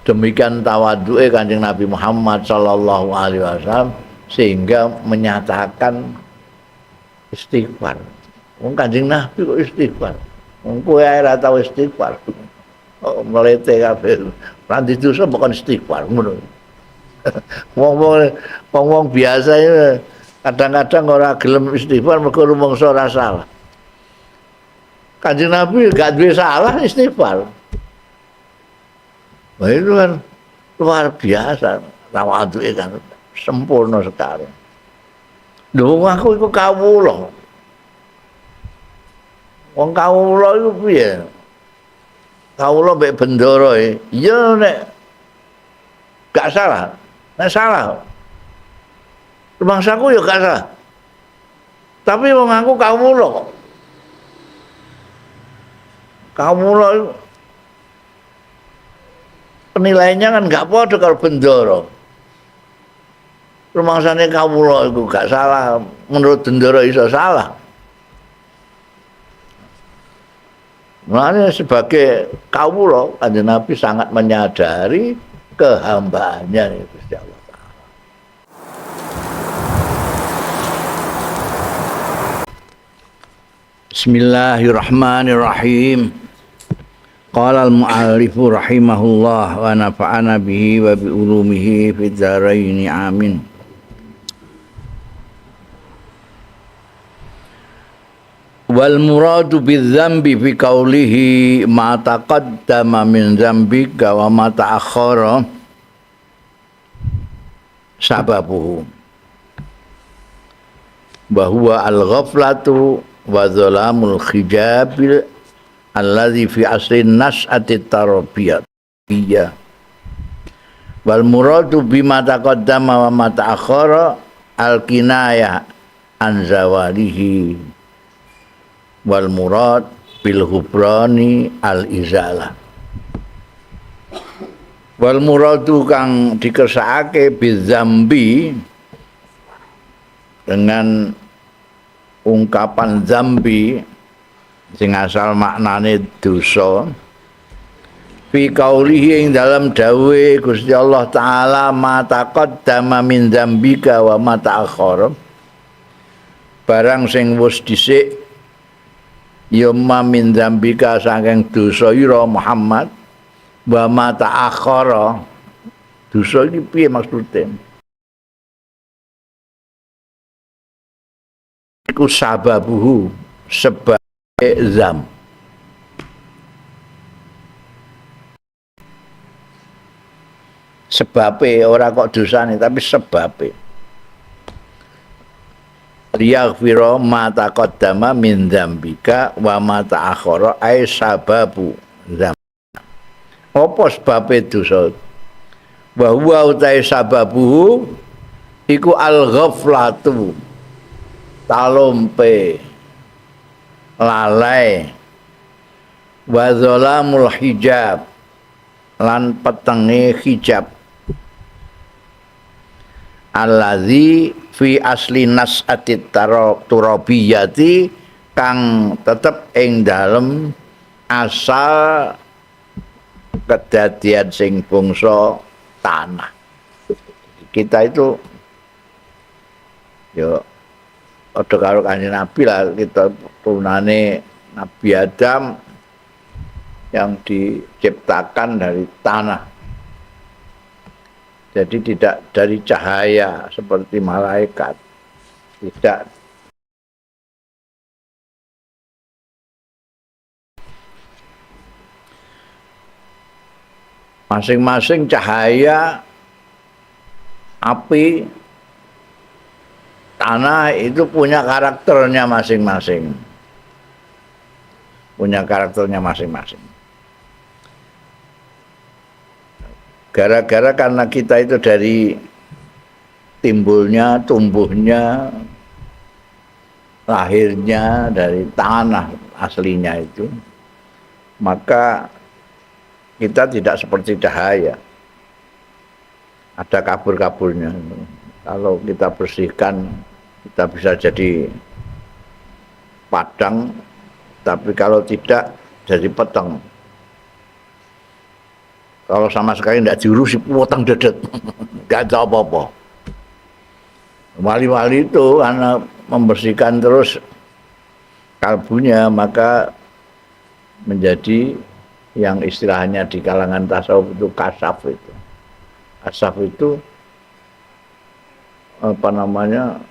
Demikian tawadhuke Kanjeng Nabi Muhammad sallallahu alaihi wasallam sehingga menyatakan istighfar. Wong Kanjeng Nabi kok istighfar. Wong kowe ae ora tau istighfar. Oh, mlete kabeh. Ora dosa bukan istighfar ngono. Wong-wong biasa kadang-kadang ora gelem istighfar mergo rumangsa ora salah. Kanjeng Nabi gak duwe salah istighfar. Wah, itu kan luar biasa, tawadhuke kan sempurna sekali. Lho aku iku kawula. Wong kawula iku piye? Kawula mbek bendara e. Iya nek gak salah. Nek salah. Rumangsaku ya gak salah. Tapi wong aku kawula kok. Kawula iku penilaiannya kan gak padha karo bendara. Rumangsane kawula iku gak salah, menurut bendara iso salah. Mulane sebagai kawula Kanjeng Nabi sangat menyadari kehambaannya Gusti Allah Ta'ala. Bismillahirrahmanirrahim. Qala al-mu'allifu rahimahullah wa nafa'ana bihi wa bi ulumihi fid dharain amin. Wal muradu bidzambi fi qawlihi ma taqaddama min dzambika wa ma ta'akhkhara sababuhu wa huwa al-ghaflatu wa dhalamul khijabil alladzi fi asli nas'ati tarbiyah wal muradu bima taqaddama wa ma ta'akhkhara al-kinayah an zawalihi wal murad bil hubrani al izalah wal muradu kang dikersakake bizambi dengan ungkapan zambi sing asal maknane dosa fi qaulihi ing dalam dawuhe Gusti Allah Ta'ala ma taqaddama min dzambika wa ma ta'akhkhara barang sing wis dhisik ya ma min dzambika saking dosa ira Muhammad wa ma ta'akhkhara dosa iki piye maksude iku sababuhu sebab zam sebabe ora kok dosane tapi sebabe liyaghfira ma taqaddama min dzambika wa ma ta'akhkhara ay sababu dzam apa sebabe dosa wa huwa utai sababuhu iku al-ghaflatu talompe lalai wa zalamul hijab lan petenge hijab allazi fi asli nas'ati turabiyati kang tetep ing dalem asal kedadian sing bangsa tanah. Kita itu yo padha karo Kanjeng Nabi lah, kita turunane Nabi Adam yang diciptakan dari tanah. Jadi tidak dari cahaya seperti malaikat. Tidak. Masing-masing cahaya, api, tanah itu punya karakternya masing-masing. Punya karakternya masing-masing. Gara-gara karena kita itu dari timbulnya, tumbuhnya, lahirnya dari tanah aslinya itu, maka kita tidak seperti cahaya. Ada kabur-kaburnya. Kalau kita bersihkan, kita bisa jadi padang, tapi kalau tidak, jadi peteng. Kalau sama sekali tidak diurusi, potong dedet, nggak ada apa-apa. Wali-wali itu karena membersihkan terus kalbunya, maka menjadi yang istilahnya di kalangan tasawuf itu kasaf itu. Kasaf itu apa namanya,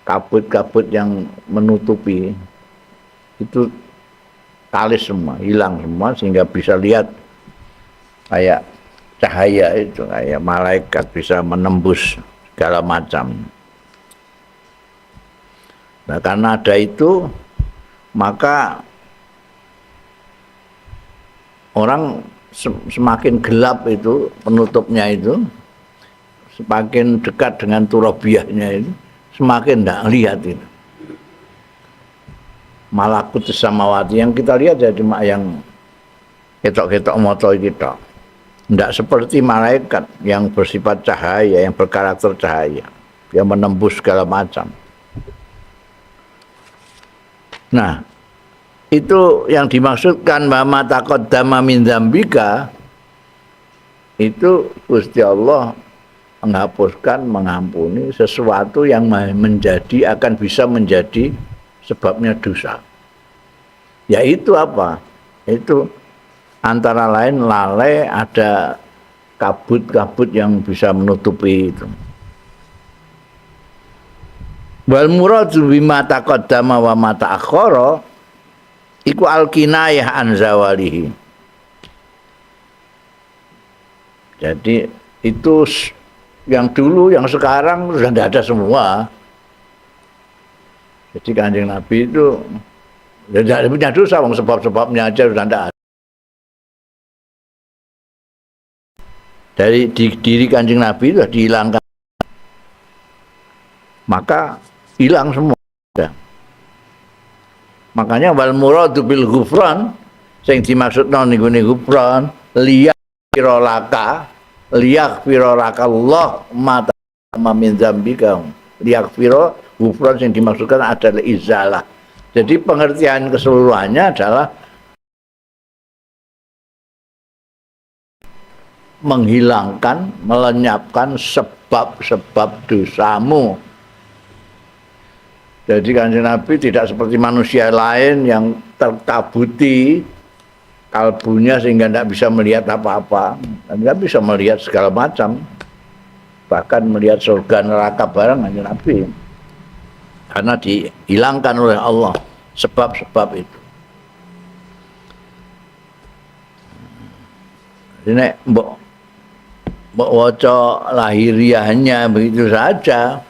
kabut-kabut yang menutupi itu kalis semua, hilang semua, sehingga bisa lihat kayak cahaya itu, kayak malaikat bisa menembus segala macam. Nah, karena ada itu, maka orang semakin gelap itu penutupnya itu, semakin dekat dengan turabiahnya itu, semakin tidak lihat itu. Malakut samawati yang kita lihat ya cuma yang ketok-ketok moto kita. Tidak seperti malaikat yang bersifat cahaya, yang berkarakter cahaya, yang menembus segala macam. Nah, itu yang dimaksudkan wa taqaddama min dzambika itu Gusti Allah menghapuskan, mengampuni sesuatu yang menjadi, akan bisa menjadi sebabnya dosa. Yaitu apa? Itu antara lain lalai, ada kabut-kabut yang bisa menutupi itu. Wal muradu bima taqaddama wa ma ta'akhkhara iku al-kinayah an zawalihi. Jadi itu yang dulu, yang sekarang sudah tidak ada semua. Jadi Kanjeng Nabi itu tidak punya dosa, wong sebab-sebabnya aja sudah tidak ada. Dari diri Kanjeng Nabi itu sudah dihilangkan, maka hilang semua. Makanya wal muradu bil ghufran, sing dimaksudno niku ghufran liyaghfira laka, liyaghfira lakallah ma taqaddama min dzambika. Liyaghfira, ghufran sing dimaksudkan adalah izalah. Jadi pengertian keseluruhannya adalah menghilangkan, melenyapkan sebab-sebab dosamu. Jadi Kanjeng Nabi tidak seperti manusia lain yang terkabuti kalbunya sehingga tidak bisa melihat apa-apa, tidak bisa melihat segala macam, bahkan melihat surga neraka barang Kanjeng Nabi, karena dihilangkan oleh Allah sebab-sebab itu. Jadi nek mbok waca lahiriahnya begitu saja,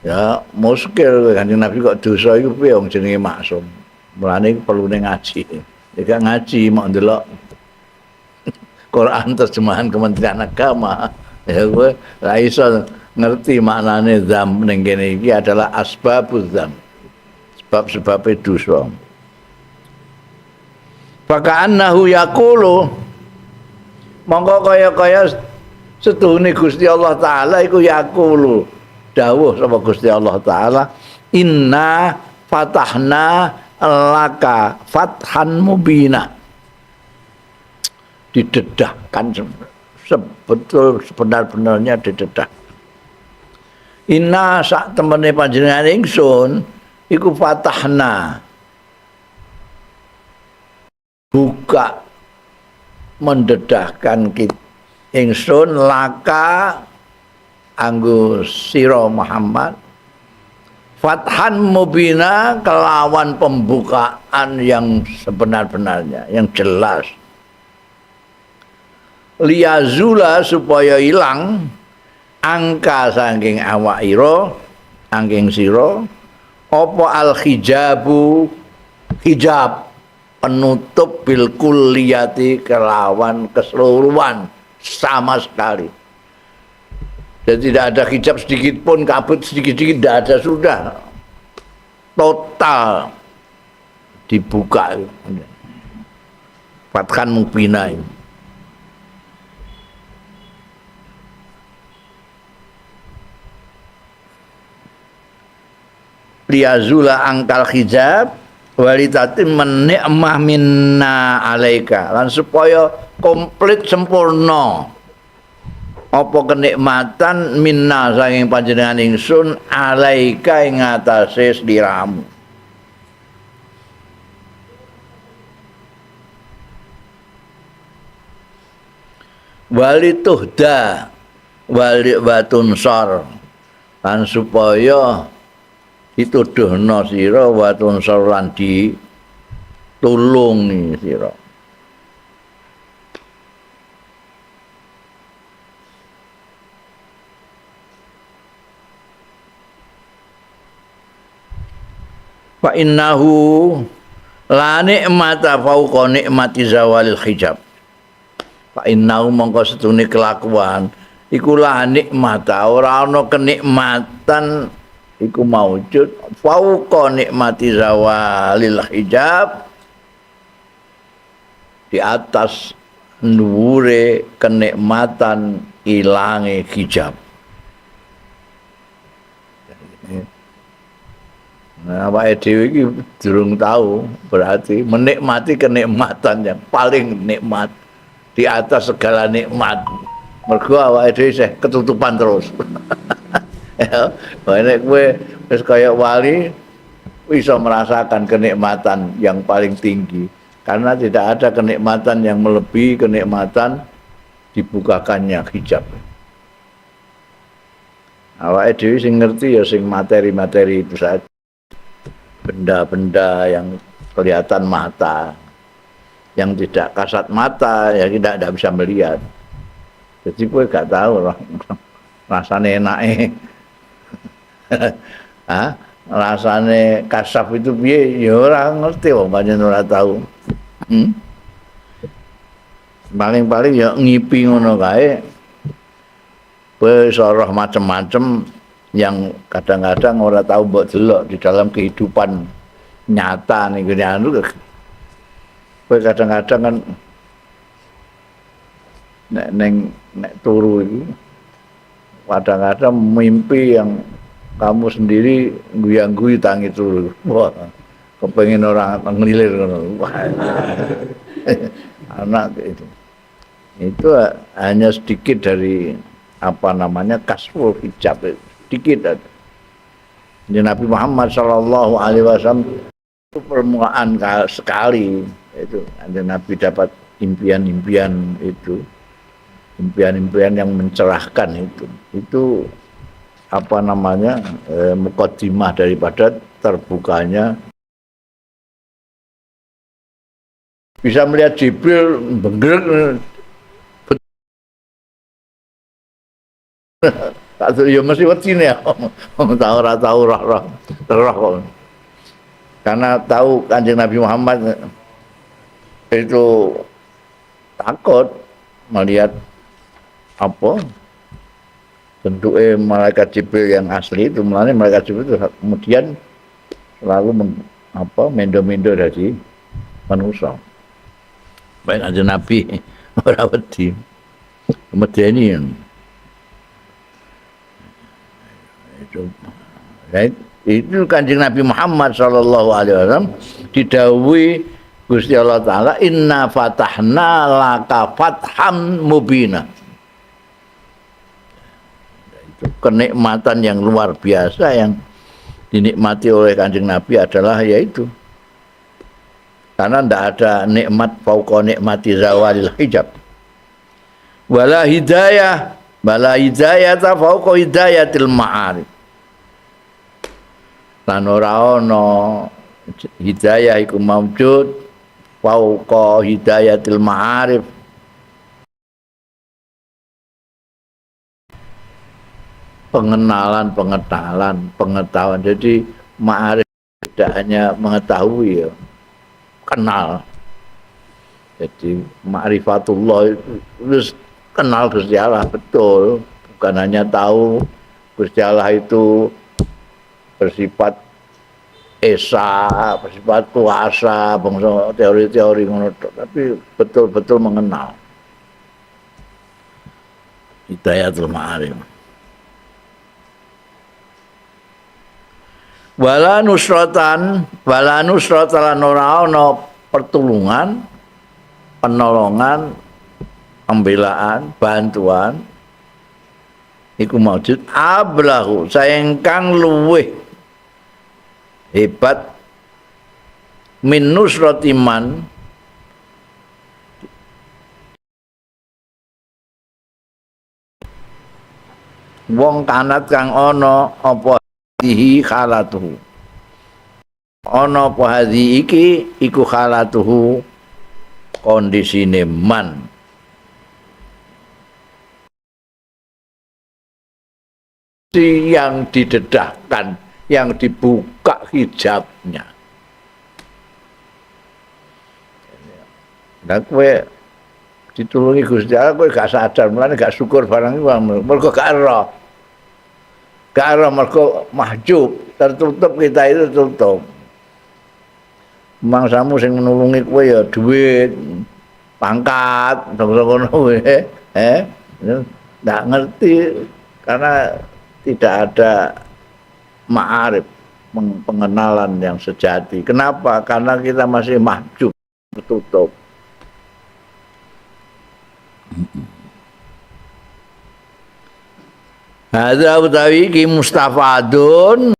ya muskil. Kanjeng Nabi kok dosa iku piye, wong jenenge maksum. Mulane perlune ngaji. Nek ngaji mok ndelok Quran terjemahan Kementerian Agama, ya kowe ra iso ngerti maknane dzam ning kene iki adalah asbabuz dzam. Sebab-sebabe dosa. Faka'annahu yaqulu, mongko kaya-kaya setuhune Gusti Allah Ta'ala iku yaqulu, dawuh sapa Gusti Allah Ta'ala, inna fatahna laka fathan mubina. Didedahkan sebetul sebenar-benarnya didedah. Inna sak temene panjenengan ingsun iku fatahna, buka, mendedahkan kita ingsun laka anggo sira Muhammad fathan mubina, kelawan pembukaan yang sebenar-benarnya, yang jelas. Liyazula, supaya hilang angka saking awak ira, angking sira, apa al hijabu, hijab penutup bil kulliyati, kelawan keseluruhan sama sekali. Jadi tidak ada hijab sedikit pun, kabut sedikit-sedikit tidak ada, sudah total dibuka. Fathan mubina ini. Liyazula angkal hijab Walitatim nikmah minna alaika lan supaya komplit sempurna apa kenikmatan minna saking panjenengan ingsun alaika ing atase sliramu. Walituhda wali watunsar lan supaya dituduhna sira watunsar lan ditulungi sira. Fa innahu la nikmata fauqa nikmati zawalil hijab. Fa innahu mongko setune kelakuan iku la nikmata ora ana kenikmatan iku maujud fauqa nikmati zawalil hijab di atas dhuwure kenikmatan ilange hijab. Nah, awake dhewe iki durung tahu, berarti menikmati kenikmatan yang paling nikmat di atas segala nikmat. Mergo awake dhewe isih ketutupan terus. Ya, nek kowe wis kaya wali bisa merasakan kenikmatan yang paling tinggi karena tidak ada kenikmatan yang melebihi kenikmatan dibukakannya hijab. Awake dhewe sing ngerti ya sing materi-materi itu saja. Benda-benda yang kelihatan mata, yang tidak kasat mata ya tidak bisa melihat. Jadi kowe gak tahu rasane enake. Hah? Rasane kasaf itu piye ya ora ngerti wong pancen ora tahu. Paling-paling ya ngipi ngono kae. Kowe iso roh macem-macem yang kadang-kadang ora tahu mbok delok di dalam kehidupan nyata ning gone anu. Kowe kadang-kadang kan nek ning nek turu iki kadang-kadang mimpi yang kamu sendiri guyang-guyu tangi turu. Wah, kepengin ora ngelilir ngono. Wah. Anak itu. Itu hanya sedikit dari apa namanya kasful hijab itu. Sedikit aja. Nabi Muhammad sallallahu alaihi wasallam itu permulaan sekali itu Nabi dapat impian-impian itu, impian-impian yang mencerahkan itu apa namanya mukadimah daripada terbukanya. Bisa melihat Jibril benggerek. Tak ya mesti wedine ya. Wong tau ora tau roh-roh roh kok. Karena tahu Kanjeng Nabi Muhammad itu takut melihat apa bentuknya malaikat Jibril yang asli itu, mulane malaikat Jibril itu kemudian selalu mendo-mendo dari manusia. Baik Kanjeng Nabi ora wedi. Medeni. Itu Kanjeng Nabi Muhammad sallallahu alaihi wasallam didhawuhi Gusti Allah Ta'ala, inna fatahna laka fatham mubina. Itu kenikmatan yang luar biasa yang dinikmati oleh Kanjeng Nabi adalah yaitu karena tidak ada nikmat fauqa nikmati zawalil hijab. Wala hidayah, wala hidayata fauqa hidayatil ma'arif. Lan ora ana hidayah iku maujud fauqa hidayatil ma'arif. Pengenalan, pengetahuan, pengetahuan. Jadi ma'arif tidak hanya mengetahui ya, kenal. Jadi ma'rifatullah itu terus kenal Gusti Allah betul, bukan hanya tahu Gusti Allah itu bersifat esa, bersifat kuasa, bangsa teori-teori ngono, tapi betul-betul mengenal. Hidayatul ma'arif. Wala nusratan, wala nusratan ora ana pertulungan, penolongan, pembelaan, bantuan iku maujud ablahu saengkang luweh hebat min nusratiman wong kanat kang ana apa dihi khalatuhu ana apa hadhi iki iku khalatuhu kondisine man. Yang didedahkan, yang dibuka hijabnya. Nah, kowe ditulungi Gusti Allah kowe gak sadar, mulane gak syukur barang iku mergo gak ero. Gak ero mergo mahjub, tertutup kita itu tertutup. Mangsamu sing nulungi kowe ya duit, pangkat, ngono kowe, nggak ngerti karena tidak ada ma'arif, pengenalan yang sejati. Kenapa? Karena kita masih mahjub, tertutup. Hadza utawi ki mustafadun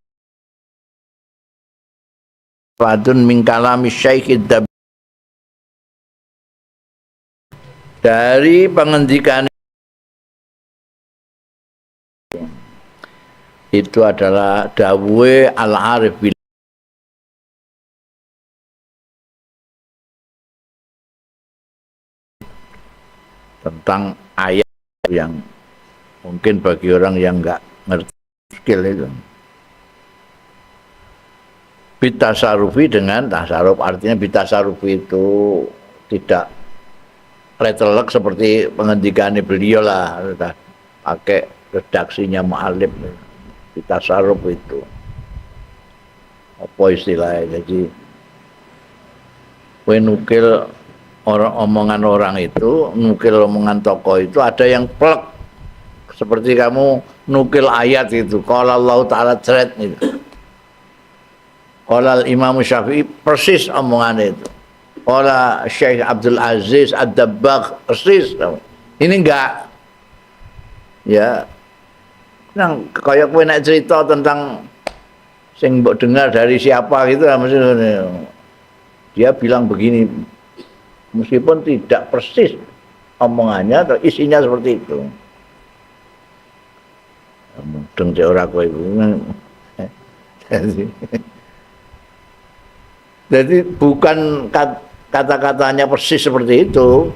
fadun min kalami Syekh Dab dari pengendikan itu adalah dawuhe al-arif bil tentang ayat yang mungkin bagi orang yang enggak ngerti skill itu. Bitasarufi dengan tasaruf, artinya bitasarufi itu tidak retelek seperti pengendikan beliau lah, sudah pakai redaksinya mu'allim. Bitasaruf itu apa istilahnya? Jadi kowe nukil orang omongan orang itu, nukil omongan tokoh itu ada yang plek seperti kamu nukil ayat itu. Qala Allah Ta'ala ceret itu. Qala Imam Syafi'i persis omongan itu. Qala Syekh Abdul Aziz Ad-Dabbagh persis. Ini enggak. Ya. Nang kaya kowe nek cerita tentang sing mbok dengar dari siapa gitu lah, mesti dia bilang begini meskipun tidak persis omongannya atau isinya seperti itu. Mudeng cek ora kowe iku. Jadi bukan kata-katanya persis seperti itu,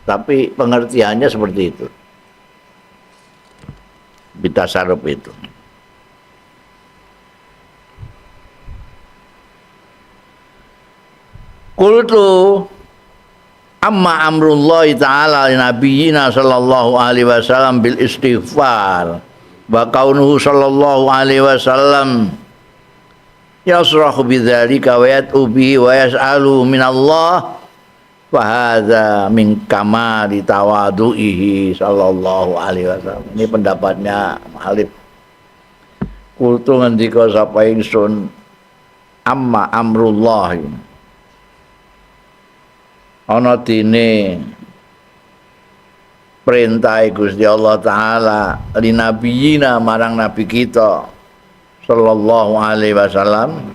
tapi pengertiannya seperti itu. Bitasaruf itu. Qultu amma amrullahi ta'ala li nabiyyina sallallahu alaihi wasallam bil istighfar wa kaunuhu sallallahu alaihi wasallam yasrahu bidzalika wa yat'u bihi wa yas'alu minallah fa hadza min kamali tawadu'ihi sallallahu alaihi wasallam. Ini pendapatnya Alif. Kultu ngendika sapa ingsun amma amrullah ana dene perintah Gusti Allah Ta'ala li nabiyina marang nabi kita sallallahu alaihi wasallam,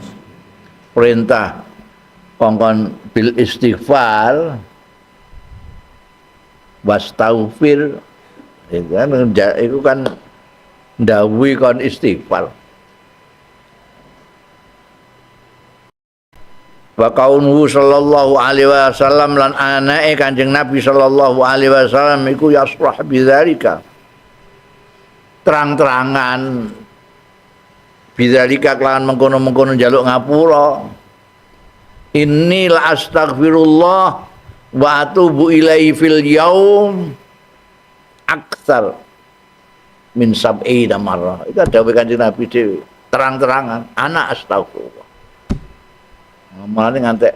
perintah kongkon bil istighfar wastaghfir itu kan ndawuhi kon istighfar. Wa kaunuhu sallallahu alaihi wasallam lan anake Kanjeng Nabi sallallahu alaihi wasallam iku yasrah bidzalika, terang-terangan bidzalika kelawan mengkono-mengkono njaluk ngapura. Inni la astaghfirullah wa atubu ilaihi fil yaum aktsar min sab'ina marrah. Itu dawuh Kanjeng Nabi dhewe, terang-terangan ana astaghfirullah. Mulane ngantek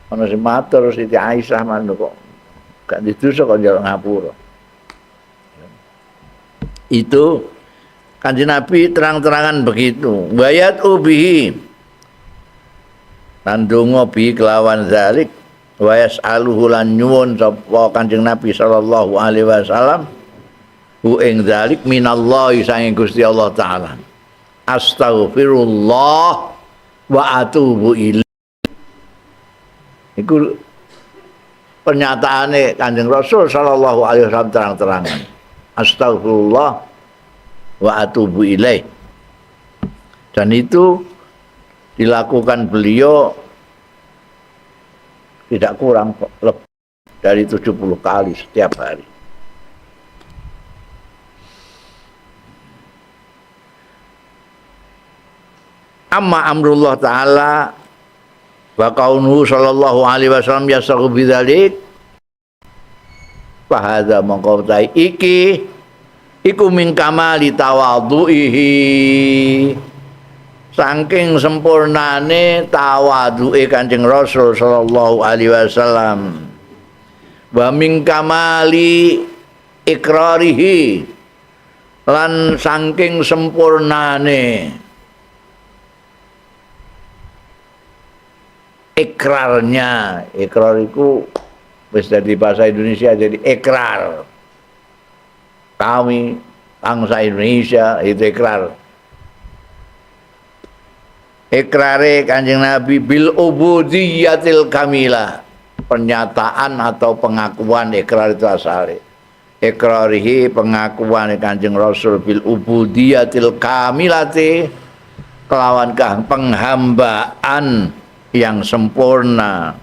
ana sing matur Siti Aisyah manuk kok gak didosa kok njaluk ngapura. Itu Kanjeng Nabi terang-terangan begitu. Wayat ubihi lan donga bi kelawan zalik wa yasaluhu lan nyuwun sapa Kanjeng Nabi sallallahu alaihi wasallam hu ing zalik minallahi saking Gusti Allah taala. Astaghfirullah wa atubu ilaih. Iku pernyataane Kanjeng Rasul sallallahu alaihi wasallam terang-terangan. Astaghfirullah wa atubu ilaih. Dan itu dilakukan beliau tidak kurang lebih dari 70 kali setiap hari. Amma amrullah ta'ala wa kaunuhu sallallahu alaihi wasallam yasahu bidzalik fa hadza mongko iki iku min kamali tawadhuihi saking sempurnane tawadhuke Kanjeng Rasul sallallahu alaihi wasallam wa min kamali ikrarihi lan saking sempurnane ikrarnya. Ikrar iku wis dadi bahasa Indonesia jadi ikrar. Kami bangsa Indonesia itu ikrar. Ikrare Kanjeng Nabi bil ubudiyatil kamilah, pernyataan atau pengakuan ikrar itu asale. Ikrarihi pengakuan Kanjeng Rasul bil ubudiyatil kamilati kelawan penghambaan yang sempurna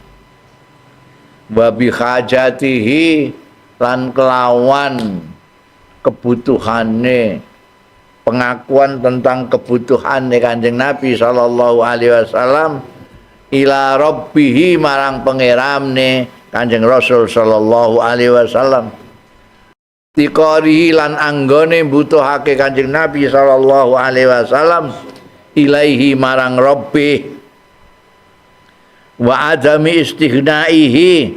wa bi hajatihi lan kelawan kebutuhane, pengakuan tentang kebutuhane Kanjeng Nabi sallallahu alaihi wasallam ila rabbihi marang pangeramne Kanjeng Rasul sallallahu alaihi wasallam tiqarihi lan anggone butuhake Kanjeng Nabi sallallahu alaihi wasallam ilaihi marang rabbih wa adami istighnaihi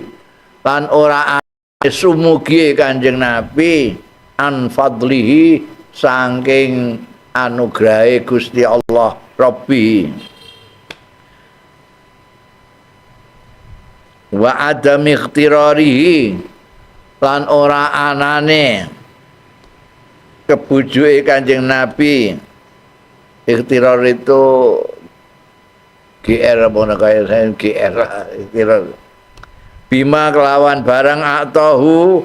lan ora sumugie Kanjeng Nabi an fadlihi saking anugrahe Gusti Allah Rabbi wa adami ikhtirarihi lan ora anane kebujuke Kanjeng Nabi. Ikhtirar itu GR apa kaya saya GR ikhtirar bima kelawan barang atahu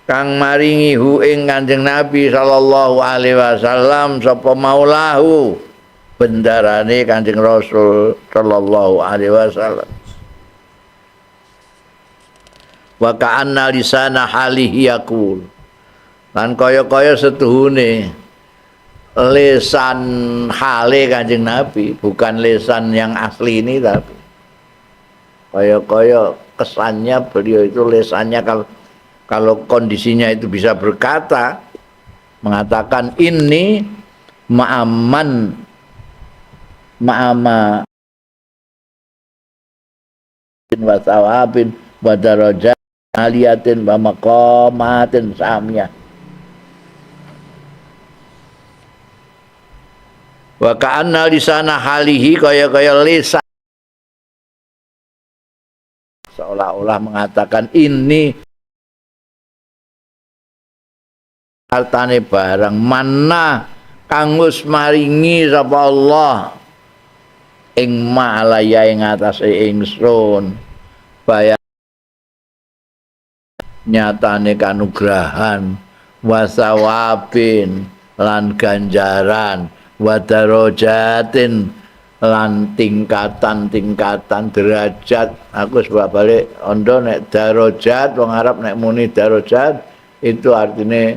kang maringi hu ing Kanjeng Nabi sallallahu alaihi wasallam sapa maulahu bendarane Kanjeng Rasul sallallahu alaihi wasallam wa ka'anna lisana halihi yaqul lan kaya-kaya setuhune lesan hale Kanjeng Nabi, bukan lesan yang asli ini, tapi kaya-kaya kesannya beliau itu lesannya kalau kondisinya itu bisa berkata, mengatakan ini ma'aman ma'ama wa thawabin wa darajat aliyatin wa maqamatin samiyah. Wa ka'anna lisana halihi kaya-kaya lisan seolah-olah mengatakan ini hartane barang mana kang wis maringi sapa Allah ing ma'alaya ing atase ingsun bayar nyatane kanugrahan wasawabin lan ganjaran wa darajatin lan tingkatan-tingkatan derajat. Aku sebab balik ondo nek darajat wong Arab nek muni darajat itu artinya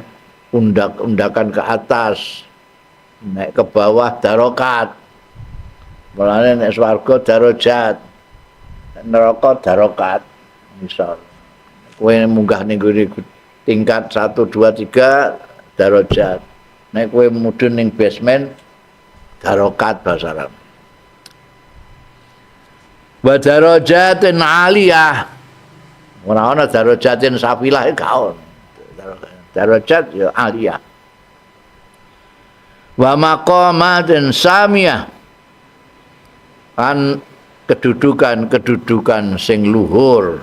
undak-undakan ke atas, nek ke bawah darokat. Mulane nek swarga darajat, neraka darokat. Misal kowe munggah ning tingkat 1 2 3 darajat. Nek kowe mudhun ning basement darokat bahasa Arab. Wa darajatin aliyah. Ora ana darajatin safilah gak ono. Darajat ya aliyah. Wa maqamatin samiyah lan kedudukan-kedudukan sing luhur.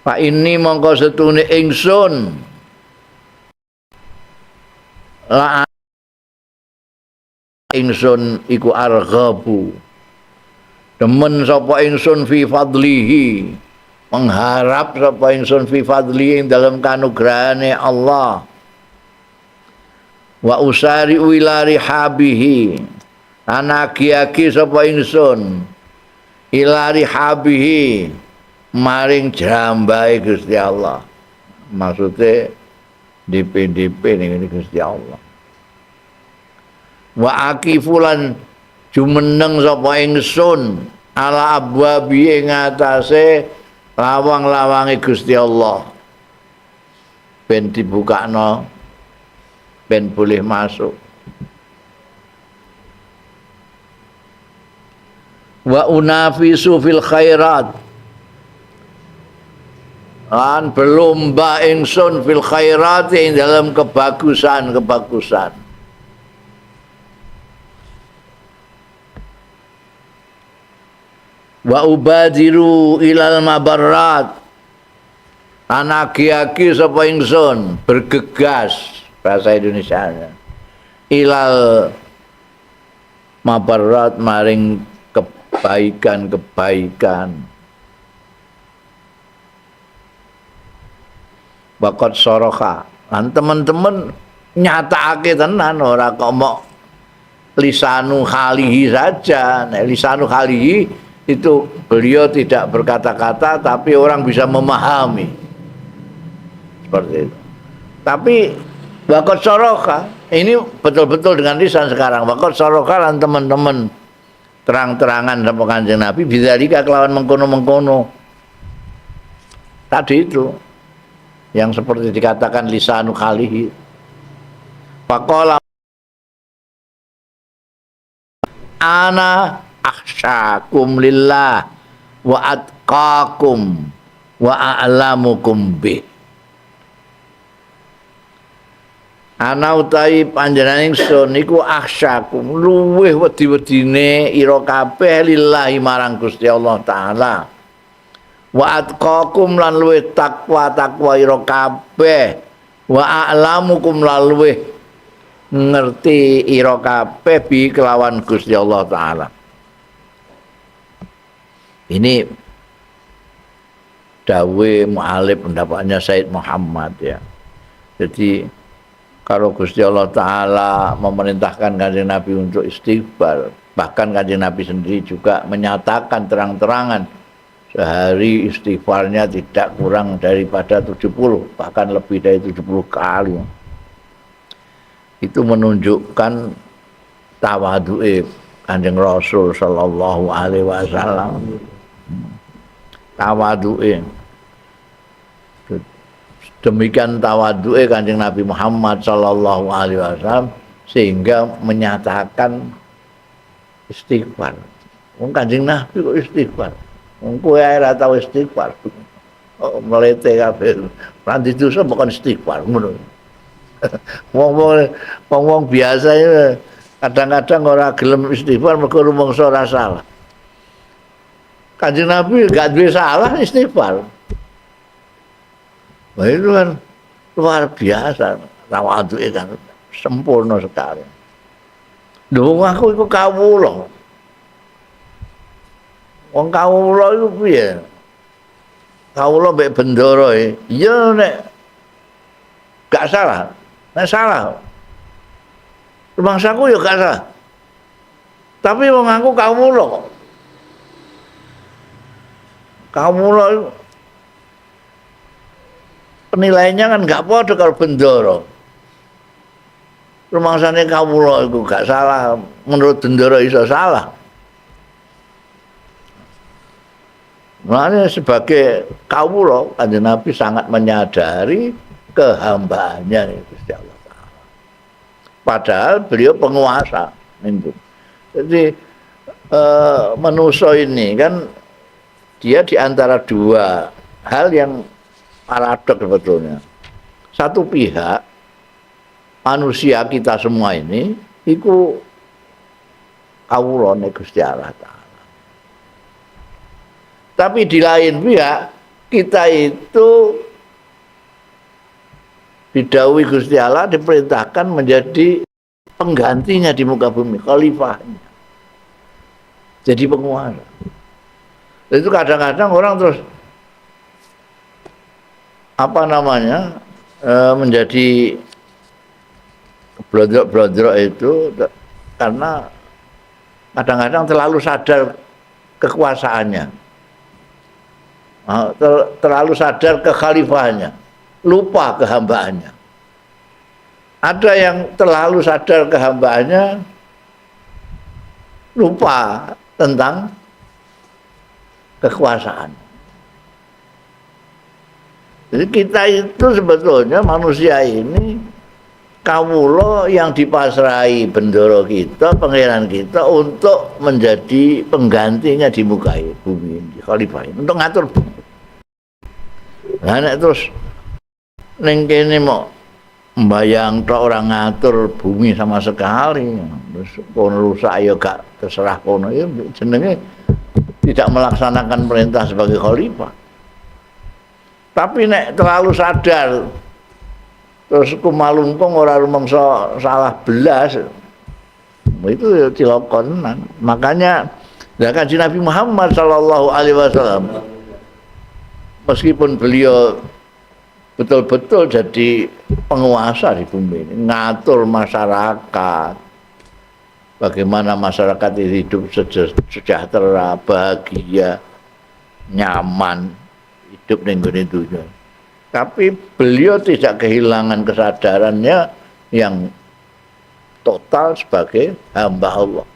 Fa ini mongko setune ingsun la ingsun iku arghabu demen sapa ingsun fi fadlihi, mengharap sapa ingsun fi fadlihi ing dalem kanugrahane Allah. Wa usari ila rihabihi lan agi-agi sapa ingsun ila rihabihi maring jambahe Gusti Allah. Maksude DP-DP ning Gusti Allah. Wa akifulan jumeneng sapa ingsun ala abwabi ing atase lawang-lawange Gusti Allah, ben dibukakno, ben boleh masuk. Wa unafisu fil khairat lan berlomba ingsun fil khairat ing dalam kebagusan-kebagusan. Wa ubadiru ilal mabarrat lan agi-agi sapa ingsun bergegas, bahasa Indonesianya, ilal mabarrat maring kebaikan-kebaikan. Waqat soroka lan teman-teman nyatakake tenan, ora kok mok lisanu khalihi saja. Nek lisanu khalihi itu beliau tidak berkata-kata tapi orang bisa memahami seperti itu. Tapi waqat soroka ini betul-betul dengan lisan sekarang. Waqat soroka lan teman-teman terang-terangan sama Kanjeng Nabi bidzalika kelawan mengkono-mengkono tadi itu yang seperti dikatakan lisanu khalihi. Faqala ana akhsyakum lillah wa atqakum wa a'lamukum bih. Ana utawi panjenengan ingsun niku akhsyakum luwih wedi-wedine ira kabeh lillahi marang Gusti Allah taala. Wa atqakum lan luwih takwa-takwa ira kabeh, wa a'lamukum lan luwih ngerti ira kabeh bi kelawan Gusti Allah taala. Ini dawe mu'alif pendapatnya Said Muhammad ya. Jadi kalau Gusti Allah Ta'ala memerintahkan Kanjeng Nabi untuk istighfar, bahkan Kanjeng Nabi sendiri juga menyatakan terang-terangan sehari istighfarnya tidak kurang daripada 70, bahkan lebih dari 70 kali. Itu menunjukkan tawadu'e Kanjeng Rasul sallallahu alaihi wasallam. Tawadu'e. Demikian tawadu'e Kanjeng Nabi Muhammad sallallahu alaihi wasallam sehingga menyatakan istighfar. Wong Kanjeng Nabi kok istighfar. Wong kowe ae ora tau istighfar. Oh, mlete kabeh. Ora dosa bukan istighfar ngono. Wong-wong biasa kadang-kadang ora gelem istighfar mergo rumangsa ora salah. Kanjeng Nabi gak duwe salah istighfar. Wah, itu kan luar biasa, tawadhuke kan sempurna sekali. Lho aku iku kawula. Wong kawula iku piye? Kawula mbek bendara e. Iya nek gak salah. Nek salah. Rumangsaku ya gak salah. Tapi wong aku kawula kok. Kawula iku penilaiannya kan gak padha karo bendara. Rumangsane kawula iku gak salah, menurut bendara iso salah. Makanya sebagai kawula Kanjeng Nabi sangat menyadari kehambaannya Gusti Allah Ta'ala. Padahal beliau penguasa. Jadi manusia ini kan dia di antara dua hal yang paradok sebetulnya. Satu pihak manusia kita semua ini iku kawulane Gusti Allah Ta'ala. Tapi di lain pihak kita itu didhawuhi Gusti Allah diperintahkan menjadi penggantinya di muka bumi, khalifahnya. Jadi penguasa. Itu kadang-kadang orang terus menjadi blodrok-blodrok itu karena kadang-kadang terlalu sadar kekuasaannya, terlalu sadar kekhalifahannya, lupa kehambaannya. Ada yang terlalu sadar kehambaannya, lupa tentang kekuasaan. Jadi kita itu sebetulnya manusia ini kawula yang dipasrahi bendoro kita, pangeran kita untuk menjadi penggantinya di muka bumi ini, khalifah ini, untuk ngatur bumi. Nah, nek terus ning kene mau mbayang tok ora ngatur bumi sama sekali, terus kono rusak ya gak terserah kono, ya jenenge tidak melaksanakan perintah sebagai khalifah. Tapi nek terlalu sadar terus kumalungkung ora rumangsa salah belas, itu ya cilaka tenan. Makanya ya Kanjeng Nabi Muhammad sallallahu alaihi wasallam meskipun beliau betul-betul jadi penguasa di bumi ini, ngatur masyarakat, bagaimana masyarakat hidup sejahtera, bahagia, nyaman, hidup ning nggone dunya. Tapi beliau tidak kehilangan kesadarannya yang total sebagai hamba Allah.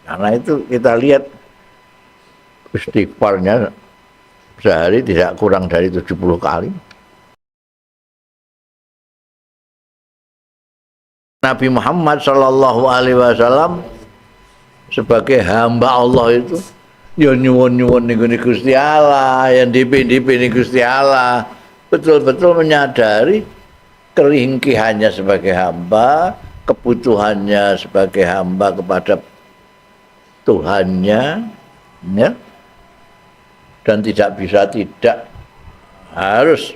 Karena itu kita lihat istighfarnya sehari tidak kurang dari 70 kali. Nabi Muhammad Shallallahu Alaihi Wasallam sebagai hamba Allah itu ya nyuwun-nyuwun ning gone Gusti Allah, yang dipi-dipi ning Gusti Allah, betul-betul menyadari keringkihannya sebagai hamba, kebutuhannya sebagai hamba kepada Tuhannya, ya, dan tidak bisa tidak harus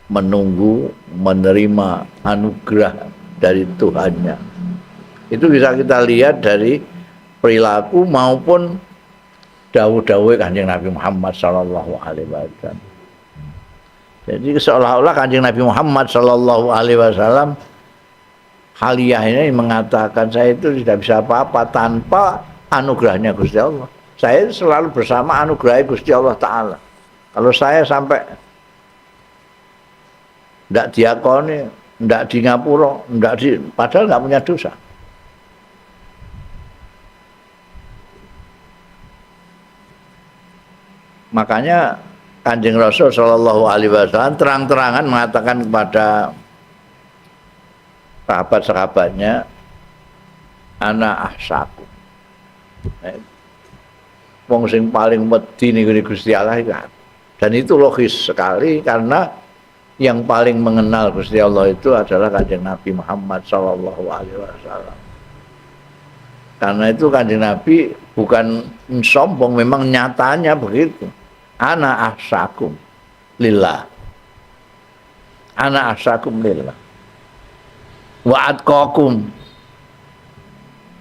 menunggu menerima anugerah dari Tuhannya. Itu bisa kita lihat dari perilaku maupun dawuh-dawuh Kanjeng Nabi Muhammad Shallallahu Alaihi Wasallam. Jadi seolah-olah Kanjeng Nabi Muhammad Shallallahu Alaihi Wasallam haliyah ini mengatakan saya itu tidak bisa apa-apa tanpa anugerahnya Gusti Allah. Saya selalu bersama anugerah Gusti Allah Ta'ala. Kalau saya sampai ndak diakoni, ndak di ngapura, ndak di, padahal nggak punya dosa. Makanya Kanjeng Rasul Shallallahu Alaihi Wasallam terang-terangan mengatakan kepada sahabat-sahabatnya, ana ahsaku. Wong sing paling wedi ning Gusti Allah iku aku. Dan itu logis sekali karena yang paling mengenal Gusti Allah itu adalah Kanjeng Nabi Muhammad Shallallahu Alaihi Wasallam. Karena itu Kanjeng Nabi bukan sombong, memang nyatanya begitu. Ana ahsakum lillah. Ana ahsakum lillah. Wa atqakum.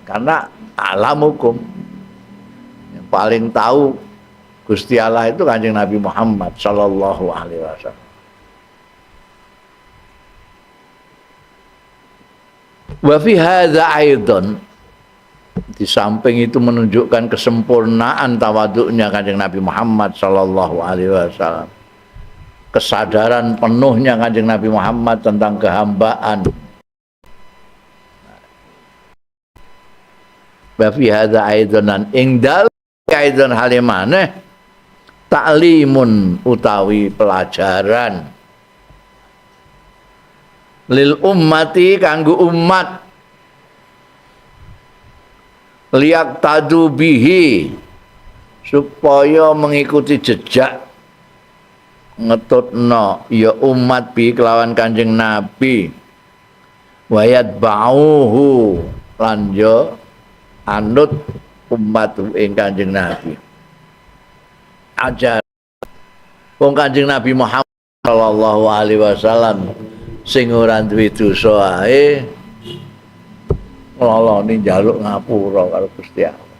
Karena alamukum. Yang paling tahu Gusti Allah itu Kanjeng Nabi Muhammad Shallallahu Alaihi Wasallam. Wa fi hadza aidan, di samping itu menunjukkan kesempurnaan tawaduknya Kanjeng Nabi Muhammad Shallallahu Alaihi Wasallam, kesadaran penuhnya Kanjeng Nabi Muhammad tentang kehambaan. Wa fi hadza aidan ing dalem aidan halimane ta'limun utawi pelajaran lil ummati kanggo umat, liak tadu bihi supaya mengikuti jejak ngetutno ya umat bi kelawan Kanjeng Nabi wayat ba'uhu lan yo anut umat ing Kanjeng Nabi. Ajar wong Kanjeng Nabi Muhammad sallallahu alaihi wasallam sing ora duwe dosa ae ngloloni njaluk ngapura karo Gusti Allah.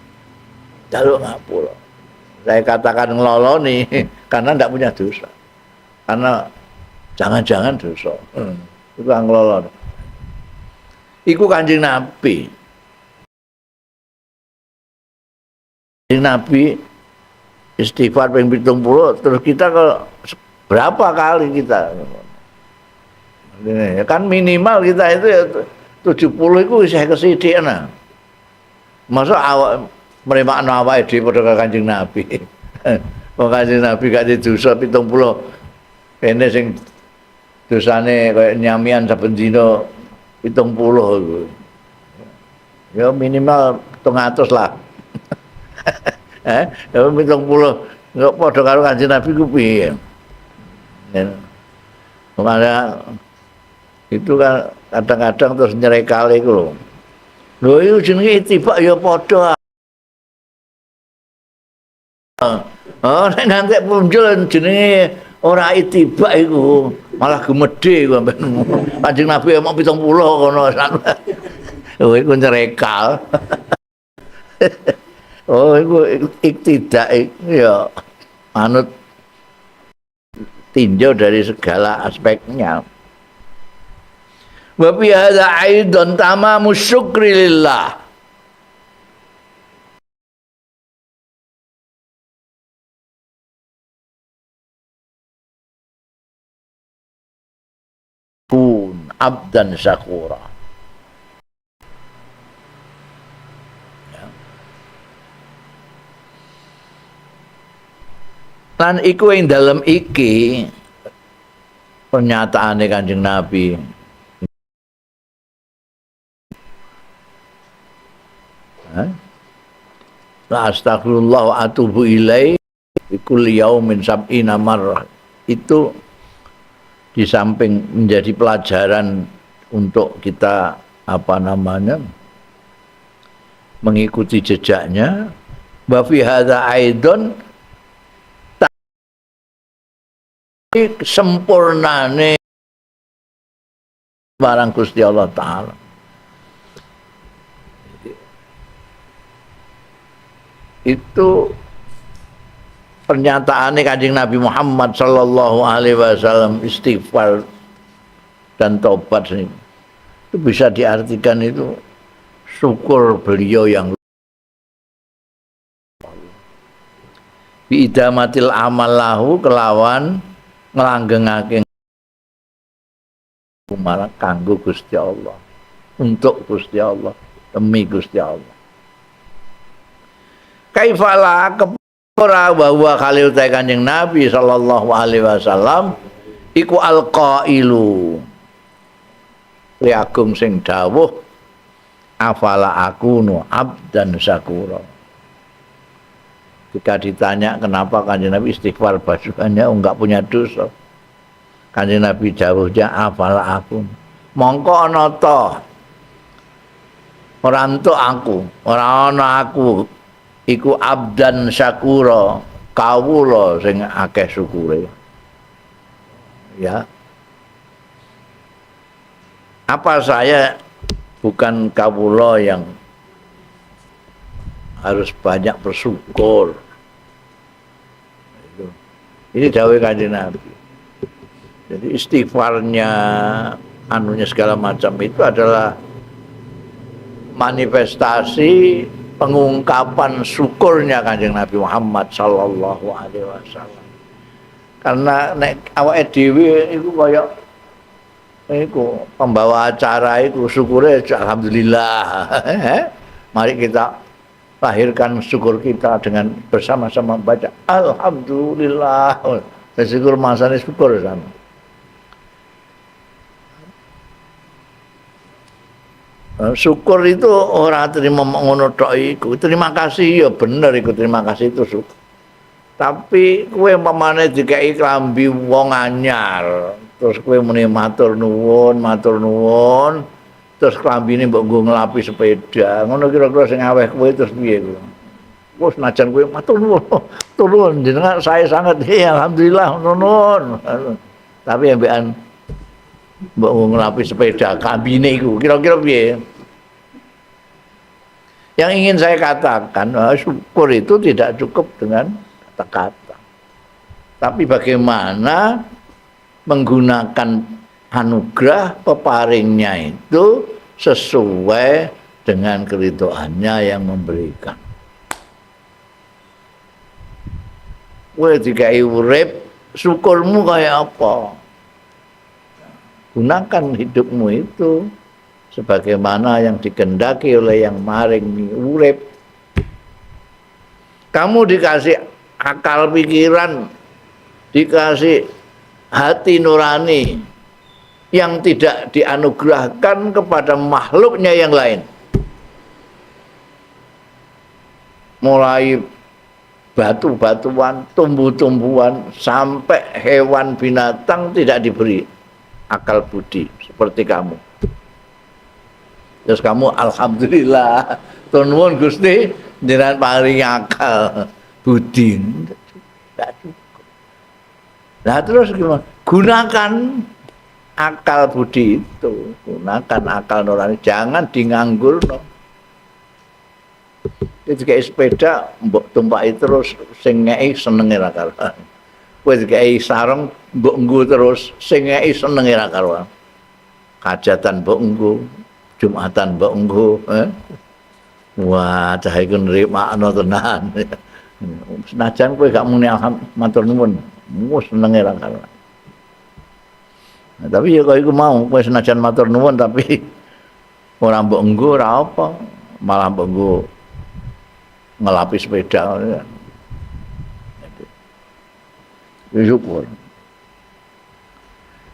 Njaluk ngapura. Saya katakan ngloloni karena ndak punya dosa. Karena jangan-jangan dosa. Iku ngloloni. Iku Kanjeng Nabi. Kanjeng Nabi istighfar ping 70, terus kita kalau berapa kali kita? Kan minimal kita itu ya 70 itu isih kesithik nah. Masa awak mremakno awake dhewe padha karo Kanjeng Nabi. Wong Kanjeng Nabi gak dosa 70. Kene sing dosane kaya nyamian saben dina 70 iku. Ya minimal 700 lah. Ya 70 enggak padha karo Kanjeng Nabi ku piye. Ya. Makanya itu kan kadang-kadang terus nyerekal iku lho. Lho iku jenenge itibak ya padha. Oh, nek ngantek punjul jenenge ora itibak iku, malah gumedhe iku sampean. Kanjeng Nabi emang 70 kono. Oh, iku nyerekal. Oh, iku iktidak ya manut tinjau dari segala aspeknya. Wa fi hadza aidan tamamu syukri lillah. Kun abdan syakura. Ya. Lan iku ing dalem iki pernyataane Kanjeng Nabi. La astaghfirullah wa atubu ilaih fi kulli yaumin sab'ina marrah. Itu di samping menjadi pelajaran untuk kita mengikuti jejaknya, wa fi hadza aidon sempurnane marang Gusti Allah Ta'ala. Itu pernyataannya Kanjeng Nabi Muhammad sallallahu alaihi wasallam, istighfar dan tobat ini itu bisa diartikan itu syukur beliau yang biidamatil amal lahu kelawan nglanggengake marang kanggo Gusti Allah, untuk Gusti Allah, demi Gusti Allah. Kaifala kepora bahwa khalil ta Kanjeng Nabi sallallahu alaihi wasallam iku alqailu agung sing dawuh afala akunu abdan syakura. Jika ditanya kenapa Kanjeng Nabi istighfar basuhannya enggak punya dosa, Kanjeng Nabi dawuhnya afala aku, mongko ana ta ora entuk aku, ora ana aku iku abdan syakura, kawula sing akeh syukure. Ya. Apa saya bukan kawula yang harus banyak bersyukur? Itu. Ini dawuh Kanjeng Nabi. Jadi istighfarnya, anunya segala macam itu adalah manifestasi pengungkapan syukurnya Kanjeng Nabi Muhammad sallallahu alaihi wasallam. Karena nek awake dhewe iku kaya iku pembawa acara iku syukure alhamdulillah. Mari kita lahirkan syukur kita dengan bersama-sama baca alhamdulillah. Syukur masane syukur sama. Syukur itu orang terima ngono tok iku. Terima kasih ya bener iku, terima kasih itu syukur. Tapi kowe umpamane dikeki klambi wong anyar, terus kowe muni matur nuwun, terus klambine mbok nggo nglapi sepeda. Ngono kira-kira sing aweh kowe terus piye kowe? Wes senajan kowe matur nuwun, turun jenengan saya sangat ya alhamdulillah nuwun. Tapi ambekan mbok nggo nglapi sepeda klambine iku kira-kira piye? Yang ingin saya katakan, syukur itu tidak cukup dengan kata-kata. Tapi bagaimana menggunakan anugerah peparingnya itu sesuai dengan keridhoannya yang memberikan. Kowe dikai urip, syukurmu kayak apa? Gunakan hidupmu itu sebagaimana yang dikendaki oleh yang maring urip. Kamu dikasih akal pikiran, dikasih hati nurani yang tidak dianugerahkan kepada makhluknya yang lain. Mulai batu-batuan, tumbuh-tumbuhan, sampai hewan binatang tidak diberi akal budi seperti kamu. Terus kamu alhamdulillah, nuwun Gusti jenengan paring akal budi. Tidak cukup. Nah terus gimana? Gunakan akal budi itu, gunakan akal nurani, jangan dinganggur no. Itu kayak sepeda mbok tumpaki terus sing ngeki senenge ra karuan. Kowe dikai sarung mbok nggo terus sing ngeki senenge ra karuan. Hajatan mbok nggo, Jumatan mbok nggo, eh? Wah, cah iku nrimakno tenan. Senajan kowe gak muni matur nuwun, wis senenge ra karuan. Nah, tapi ya kok iku mau, kowe senajan matur nuwun tapi ora mbok nggo ora apa, malah mbok nggo ngelapi sepeda. Syukur.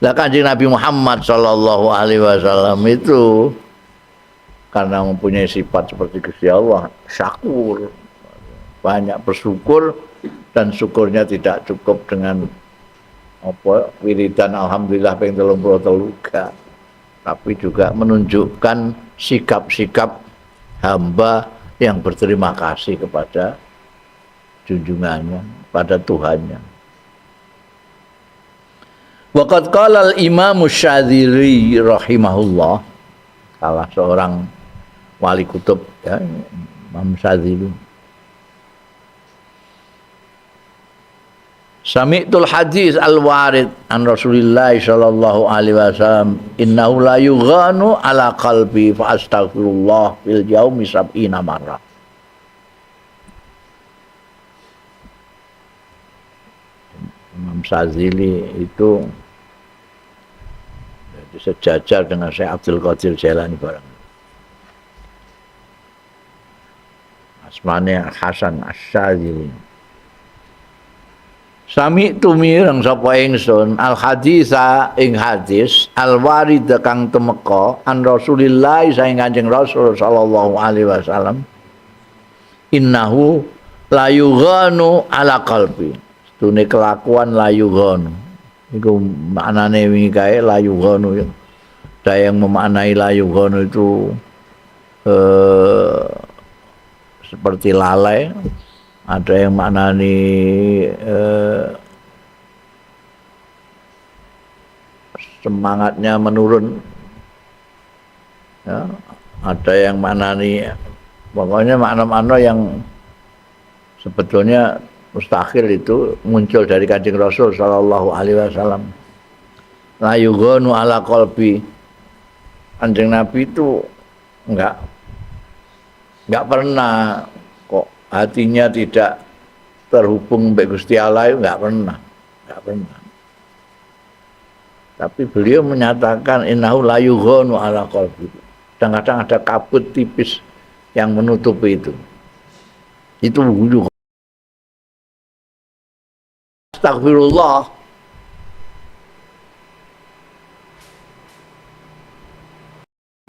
Lah Kanjeng Nabi Muhammad sallallahu alaihi wasallam itu karena mempunyai sifat seperti Gusti Allah, syakur, banyak bersyukur, dan syukurnya tidak cukup dengan apa wiridan alhamdulillah ping 33, tapi juga menunjukkan sikap-sikap hamba yang berterima kasih kepada junjungannya, pada Tuhannya. Waqad qala al-Imam Syadzili rahimahullah, salah seorang wali kutub ya, Imam Syadzili. Sami'tul hadis al-warid an Rasulillah sallallahu alaihi wasallam innahu la yughanu ala qalbi fa astaghfirullah fil yaumi sab'ina marrah. Imam Syadzili itu sejajar dengan Syekh Abdul Qadir Jailani bareng. Asmane Hasan Asy-Syadzili. Sami tumireng sapa ingsun al hadisa ing hadis al warid kang temeka an Rasulillah saking Kanjeng Rasul sallallahu alaihi wasallam innahu la yughanu ala qalbi. Sedune kelakuan la yughanu iku maknane wingi kae la yughanu. Ada yang memaknai la yughanu itu seperti lalai. Ada yang maknani semangatnya menurun, ya, ada yang maknani, pokoknya makna-makna yang sebetulnya mustahil itu muncul dari Kanjeng Rasul sallallahu alaihi wasallam. La yughanu ala qalbi. Kanjeng Nabi itu enggak pernah kok hatinya tidak terhubung mbek Gusti Allah, itu enggak pernah. Tapi beliau menyatakan innahu la yughanu ala qalbi. Kadang-kadang ada kabut tipis yang menutupi itu. Itu wujud. Astagfirullah.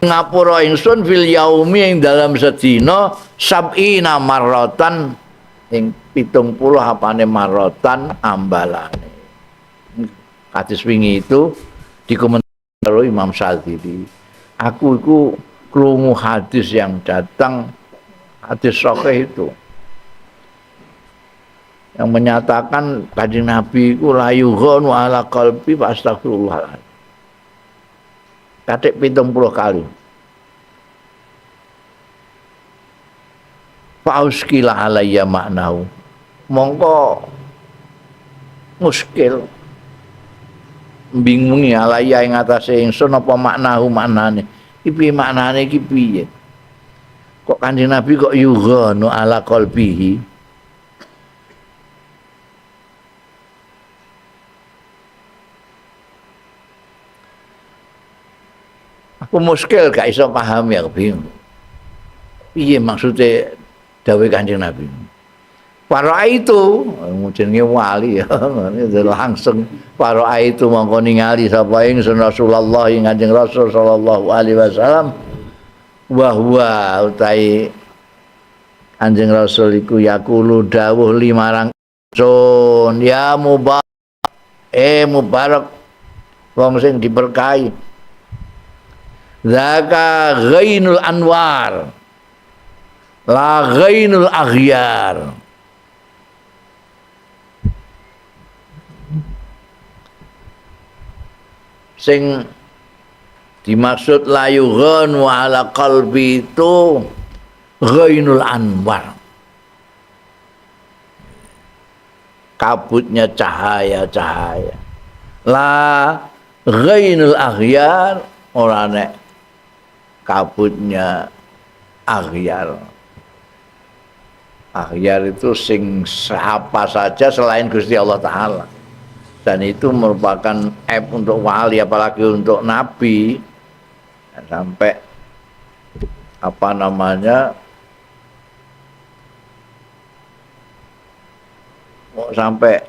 Ngapura ingsun fil yaumi ing dalam sedina sab'ina marratan ing 70 apane marotan ambalane. Hadis wingi itu dikomentari Imam Syadzili. Aku iku krungu hadis yang datang, hadis sahih itu, yang menyatakan Kanjeng Nabi iku la yughanu ala qalbi fa astaghfirullah. Katik 70 kali. Fauskila alayya maknahu. Mongko muskil bingungi alayya ing atase ingsun apa maknahu maknane. Iki piye maknane iki piye? Kok Kanjeng Nabi kok yughanu ala qalbihi? Aku muskil gak iso paham ya, bingung. Piye maksudnya dawuh Kanjeng Nabi? Para itu jenenge wali ya, langsung para itu mongko ningali sapa ingsun Rasulullah ing Kanjeng Rasul sallallahu alaihi wasallam wa huwa utai Kanjeng Rasul iku yaqulu dawuh limarang ingsun ya mubarak, mubarak wong sing diberkahi. Zaka ghainul anwar la ghainul aghyar. Sing dimaksud la yughanu ala qalbi itu ghainul anwar, kabutnya cahaya-cahaya. La ghainul aghyar ora nek kabutnya aghyar. Aghyar itu sing apa saja selain Gusti Allah Ta'ala. Dan itu merupakan aib untuk wali, apalagi untuk nabi. Sampai apa namanya, sampai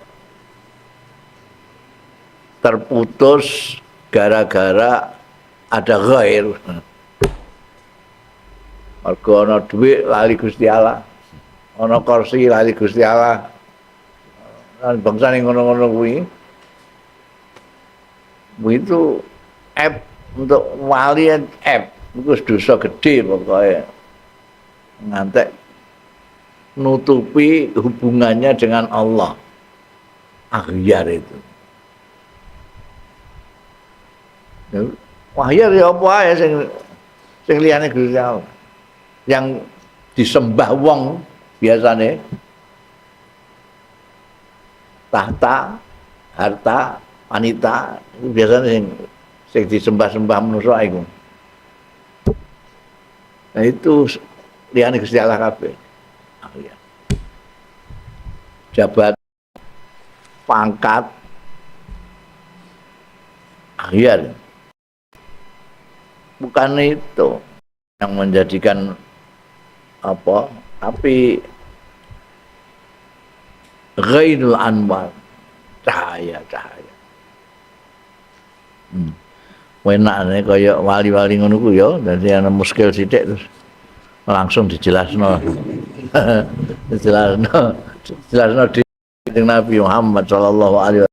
terputus gara-gara ada ghair. Mergo ana dhuwit lali Gusti Allah, ana kursi lali Gusti Allah. Lan bangsane ngono-ngono kuwi. Itu app untuk wali, app itu dosa gede pokoknya. Ngantek nutupi hubungannya dengan Allah. Aghyar itu. Wahya ya apa ae sing liyane Gusti Allah. Yang disembah wong biasane tahta, harta, wanita itu biasanya sing disembah-sembah manusa iku. Nah itu liyane Gusti Allah kabeh. Ya. Jabat, pangkat, akhir. Bukan itu yang menjadikan apa, tapi ghairul anwar, cahaya-cahaya. Enak nih kaya wali-wali ngono ku ya, dadi ana muskil sithik terus langsung dijelasno. Dijelasno di Nabi Muhammad sallallahu alaihi wasallam.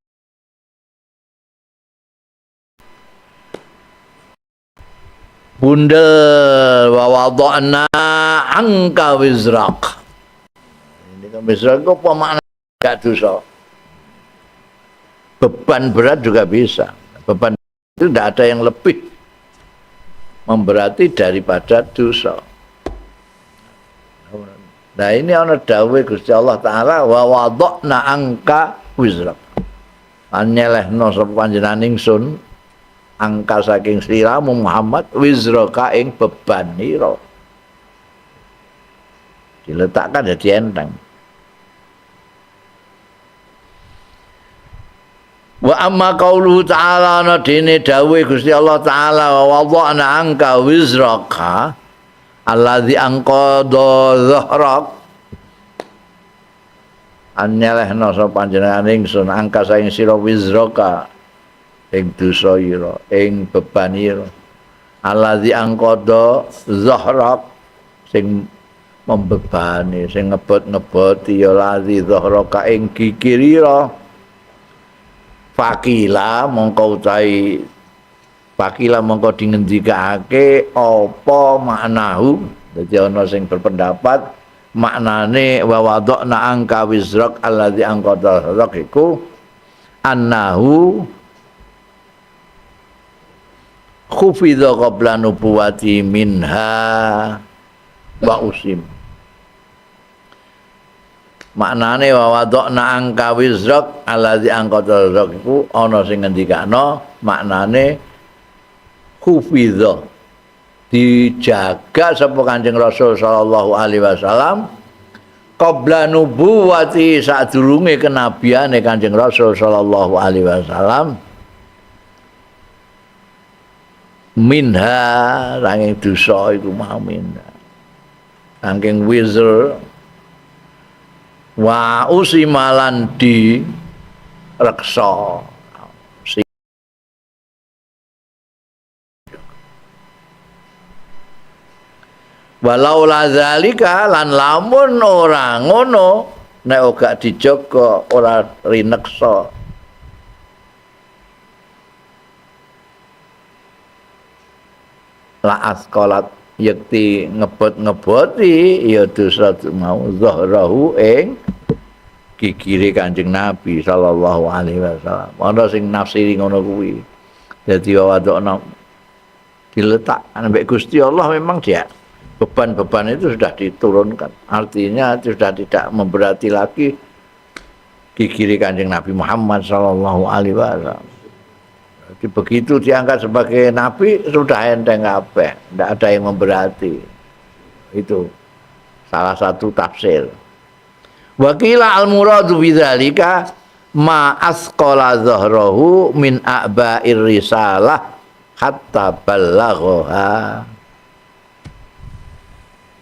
Bundel wa wada'na angka wizraq. Ini kan wizraq itu apa makna gak dosa. Beban berat juga bisa. Beban itu tidak ada yang lebih memberati daripada dosa. Nah ini ana dawuh Gusti Allah Ta'ala wa wada'na angka wizraq. Nyelehno sapa panjenengan ingsun angka saking sliramu Muhammad wizraka ing bebanira. Diletakkan jadi enteng. Wa amma qauluhu ta'ala ana dene dawuhe Gusti Allah Ta'ala wa wada'na angka wizraka alladzi anqadha dhahrak. Anyelehno sapa panjenengan ingsun angka saking sira wizraka ing dosa ira, ing beban ira. Alladzi anqadha dhahrak sing membebani, sing ngebot-ngeboti ya ladzi dhahraka ing gigirira. Fakila mongko utahi fakila mongko dingendikake apa maknahu. Dadi ana sing berpendapat maknane wa wada'na angka wizrak alladzi angqadha dhahrak iku annahu khufidha qabla nubuwati minha wa usim. Maknane wa wada'na angka wizrak alladzi angqadha dhahrak iku ana sing ngendikano maknane khufidha dijaga sapa Kanjeng Rasul sallallahu alaihi wasallam qabla nubuwati sadurunge kenabiane Kanjeng Rasul sallallahu alaihi wasallam minha saking dosa iku mau minha saking wizr wa usimalan di reksa. Walau la zalika lan lamun ora ngono nek ora dijaga ora rineksa la asqalat yekti ngebot-ngeboti ya dosa mau zahrahu ing gigire Kanjeng Nabi sallallahu alaihi wasallam. Ana sing nafsiri ngono kuwi. Dadi wadokno diletakkan ambek Gusti Allah memang dia beban-beban itu sudah diturunkan, artinya sudah tidak memberati lagi gigiri Kanjeng Nabi Muhammad sallallahu alaihi wasallam. Jadi begitu diangkat sebagai nabi sudah enteng kabeh, tidak ada yang memberati. Itu salah satu tafsir. Wakila al-muradu bidzalika ma asqala zahrahu min a'ba'ir risalah hatta ballaghaha.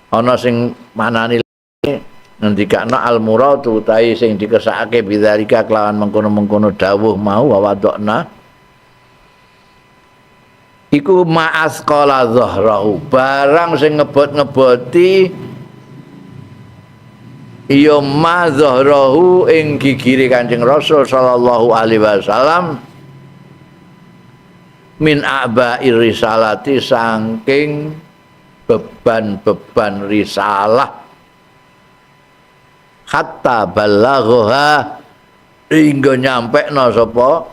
Ana sing maknane ngendikakno al-muradu utawi sing dikesakake bidzalika kelawan mengkono-mengkono dawuh mau wa wadokna iku ma'asqala zahrahu barang sing ngebot-ngeboti ya ma zahrahu ing gigire Kanjeng Rasul sallallahu alaihi wasallam min a'ba'ir risalati saking beban-beban risalah hatta balaghaha hingga nyampekno sapa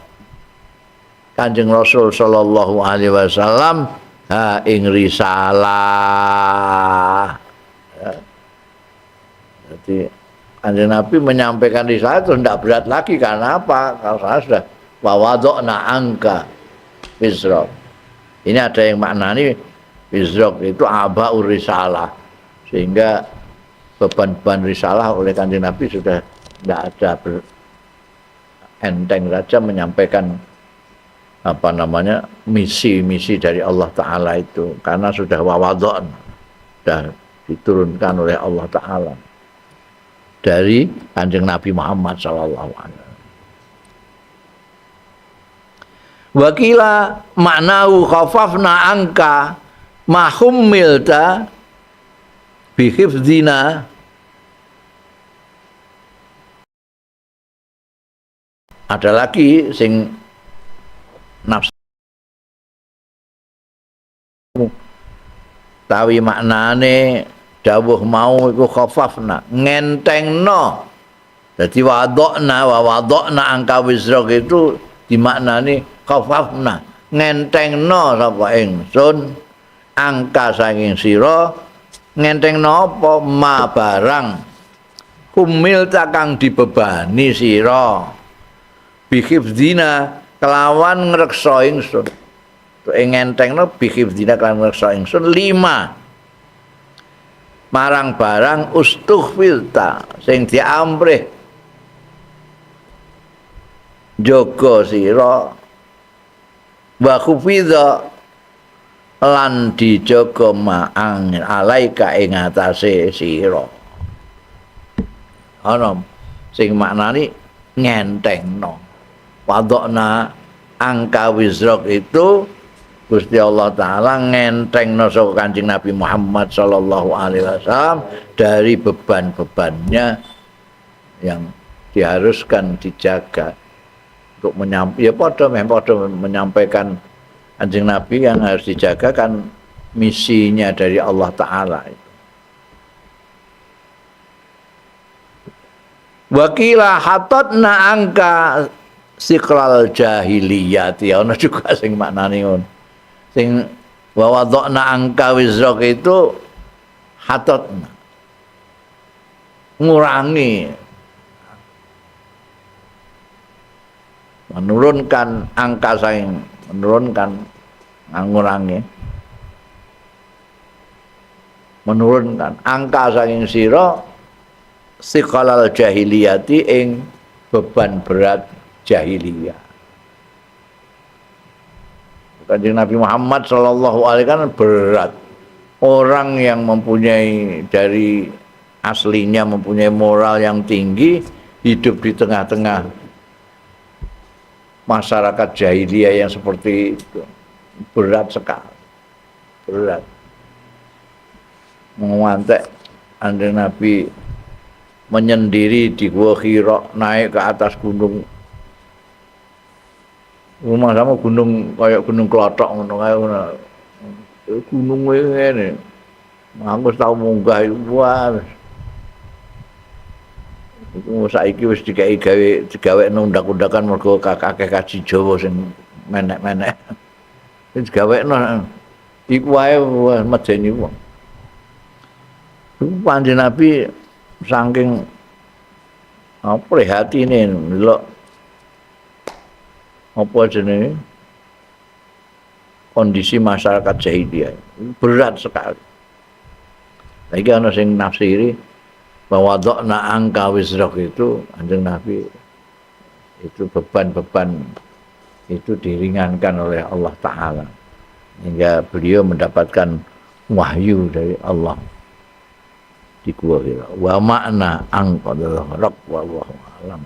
Kanjeng Rasul sallallahu alaihi wasallam ha ing risalah. Ya. Jadi Kanjeng Nabi menyampaikan risalah itu tidak berat lagi karena apa? Karena sudah wawadokna angka wizrok. Ini ada yang maknani wizrok itu abaur risalah, sehingga beban-beban risalah oleh Kanjeng Nabi sudah tidak ada, enteng saja menyampaikan apa namanya misi-misi dari Allah Ta'ala itu, karena sudah wawadon, sudah diturunkan oleh Allah Ta'ala dari Kanjeng Nabi Muhammad sallallahu alaihi wasallam. Wakila maknahu khafafna angka ma hummilta bi hifdzina. Ada lagi sing nafsu tawi maknane dawuh mau iku khafafna ngentengno. Dadi wadokna wa wadokna angka wizrok itu dimaknani khafafna ngentengno sapa ingsun angka saking sira, ngentengno apa ma barang humil kang dibebani sira bihifdzina kelawan ngreksa ingsun. Ngentengno bihifdzina kelawan ngreksa ingsun lima marang barang ustughfilta sing diamprih jaga sira wa khufidha lan dijaga ma'ang alaika ing atase sira. Ana sing maknani ngentengno. Wadokna angka wizrok itu Gusti Allah Ta'ala ngentengno saka Kanjeng Nabi Muhammad sallallahu alaihi wasallam dari beban-bebannya yang diharuskan dijaga untuk ya padha meh padha menyampaikan Kanjeng Nabi yang harus dijaga kan misinya dari Allah Ta'ala itu. Wakila hatatna angka siklal jahiliyati, ana juga sing maknane ngono. Sing wa wada'na angka wizrak itu hatatna, ngurangi, menurunkan angka saing, menurunkan, ngurangi, menurunkan angka saking sira siqalal jahiliyati ing beban berat jahiliyah. Kanjeng Nabi Muhammad sallallahu alaihi wasallam berat. Orang yang mempunyai dari aslinya mempunyai moral yang tinggi, hidup di tengah-tengah masyarakat jahiliyah yang seperti itu, berat sekali, berat. Menguantek Kanjeng Nabi menyendiri di Gua Hira, naik ke atas gunung. Rumah sama gunung kayak gunung Klothok ngono kae ngono. Gunung ngene. Aku wis tau munggah iku, wah. Iku saiki wis dikai gawe digawekno undak-undakan mergo akeh kaji Jawa sing menek-menek. Wis digawekno iku wae medeni wong. Iku Kanjeng Nabi saking apa prihatine ndelok apa jenenge kondisi masyarakat jahiliyah berat sekali. Lagi ana sing nafsiri bahwa wada'na angka wizrak itu Kanjeng Nabi itu beban-beban itu diringankan oleh Allah Ta'ala hingga beliau mendapatkan wahyu dari Allah di Gua Hira. Wa makna angka adalah wallahu a'lam.